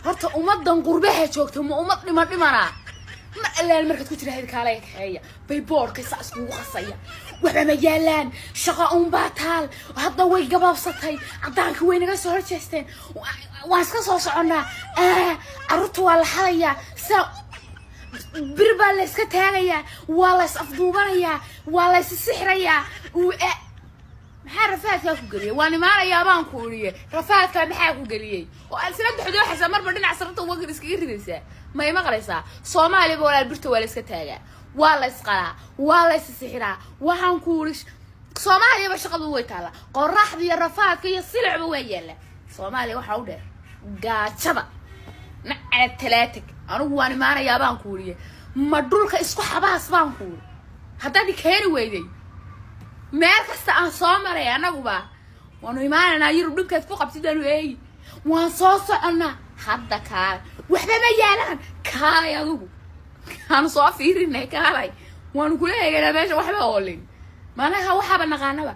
Horta ummadan qurbaha joogta ma ummad dhiman dhimanaa? Mar allaal markaad ku jira kaalaya kaxeeya bay boodhka saa iskugu qasaya. Waxba ma yaalaan, shaqo uunbaa taal. Hadda way gabaabsatay, caddaanka way naga soo horjeesteen, waan iska soo soconnaa, carruurta waa la xadayaa, saa bir baa la iska taagayaa, waa la is afduubanayaa, waa la is sixrayaa. Maxaa rafaadkaa ku geliyey? Waan imaanayaa baan ku iriye. Rafaadkaa maxaa ku geliyey oo aad isla doxdooxaysaa, marba dhinac sararta uga iskaga ridaysaa? Ma ima qalaysaa? Soomaaliyaba walaal birta waa la iska taagaa, waa la isqalaa, waa la issixiraa. Waxaan ku iri, Soomaaliyaba shaqadu way taallaa, qoraxda iyo rafaadka iyo silicba waa yaalla. Soomaaliya waxaa u dheer gaajada nacala talaatag. Anigu waan imaanayaa baan ku iriye. Ma dhulka isku xabaas baan ku iri. Haddaad i keeni weyday meel kasta aan soo maray, annaguba waanu imaanaynaa. Yurub dhibkaad ku qabtid aanu eegi. Waan soo soconnaa hadda. Kaalay, waxba ma yaalaan. Kaalay adigu, aanu soo fiirinay. Kaalay, waanu kula eegaynaa meesha waxba oolin. Manaha waxaaba naqaanaba.